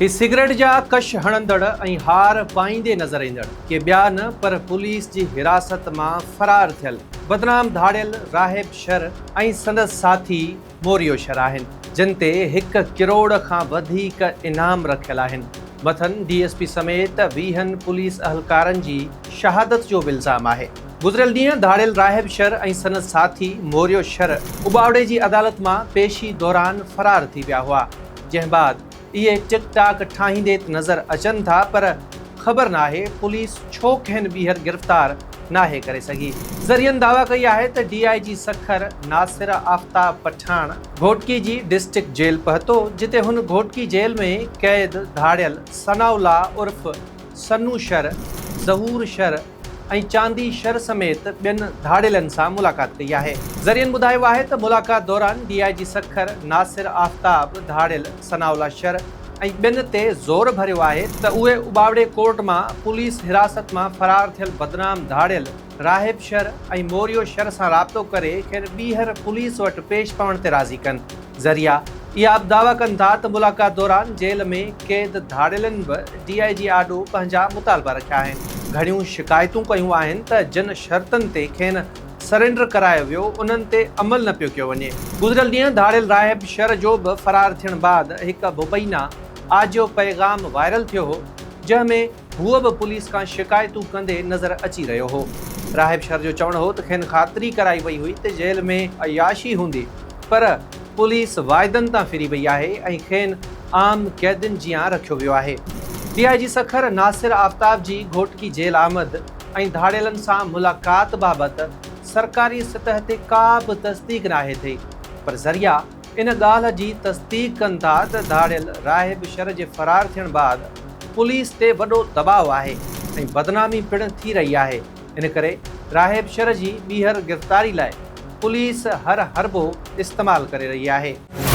هي cigarette جا ڪش هڻندڙ ۽ هار پائيندي نظر ايندڙ ڪي ٻيا نه پر پوليس جي حراست مان فرار ٿيل بدنام ڌاڙيل راهب شر ۽ سندس ساٿي موريو شر آهن، جن تي هڪ ڪروڙ کان وڌيڪ انعام رکيل آهن. مٿن ڊي ايس پي سميت ويهن پوليس اهلڪارن جي شهادت جو به الزام آهي. گذريل ڏينهن ڌاڙيل راهب شر ۽ سندس ساٿي موريو شر اٻاوڙي جي عدالت مان پيشي دوران فرار ٿي ويا هئا، جنهن بعد اهي ٽڪ ٽاڪ ٺاهيندي ته نظر اچن ٿا پر خبر ناهي پوليس ڇو کين ٻيهر گرفتار ناهي ڪري سگهي. ذريعن دعويٰ ڪئي آهي ته ڊي I جي سکر ناصر آفتاب پٺاڻ گهوٽڪي جي ڊسٽرڪٽ جيل پهتو جتي هن گهوٽڪي جيل ۾ قيد ڌاڙيل ثناء الله عرف سنو شر، ظهور شر ۽ چاندي شھر سميت ٻين ڌاڙيلن سان ملاقات ڪئي آهي. ذريعن ٻڌايو آهي ته ملاقات دوران ڊي I جي سکر ناصر آفتاب ڌاڙيل ثناء الله شھر ۽ ٻين تي زور ڀريو آهي ته اهي اٻاوڙي ڪورٽ مان پوليس حراست مان فرار ٿيل بدنام ڌاڙيل راهب شھر ۽ موريو شھر سان رابطو ڪري کين ٻيهر پوليس وٽ پيش پوڻ تي راضي ڪن. ذريعا اها به دعويٰ ڪن ٿا ته ملاقات دوران جيل ۾ قيد ڌاڙيلن به ڊي I جي آڏو پنهنجا مطالبا رکيا آهن، گهڻيون شڪايتون ڪيون آهن ته جن شرطن تي کين سرينڊر ڪرايو ويو انهن تي عمل نه پيو ڪيو وڃي. گذريل ڏينهن ڌاڙيل راهب شر جو به فرار ٿيڻ بعد هڪ مبينا آڊيو پيغام وائرل ٿيو هو جنهن ۾ هو به پوليس کان شڪايتون ڪندي نظر اچي رهيو هو. راهب شر جو چوڻ هو ته کين خاطري ڪرائي وئي هئي ته جيل ۾ عياشي هوندي پر پوليس واعدن تان ڦري وئي آهي ۽ کين عام قيدين جيان رکيو ويو آهي. ڊي I جي سکر ناصر آفتاب جي گهوٽڪي جيل آمد ۽ ڌاڙيلن سان ملاقات بابت سرڪاري سطح تي ڪا به تصديق ناهي ٿي پر ذريعا ان ڳالهه جي تصديق ڪن ٿا ته ڌاڙيل راهب شر جي فرار ٿيڻ بعد پوليس تي وڏو دٻاء آهي ۽ بدنامي پڻ ٿي رهي آهي ان ڪري راهب شر جي ٻيهر گرفتاري لاء پوليس هر حربو استعمال ڪري رهي آهي.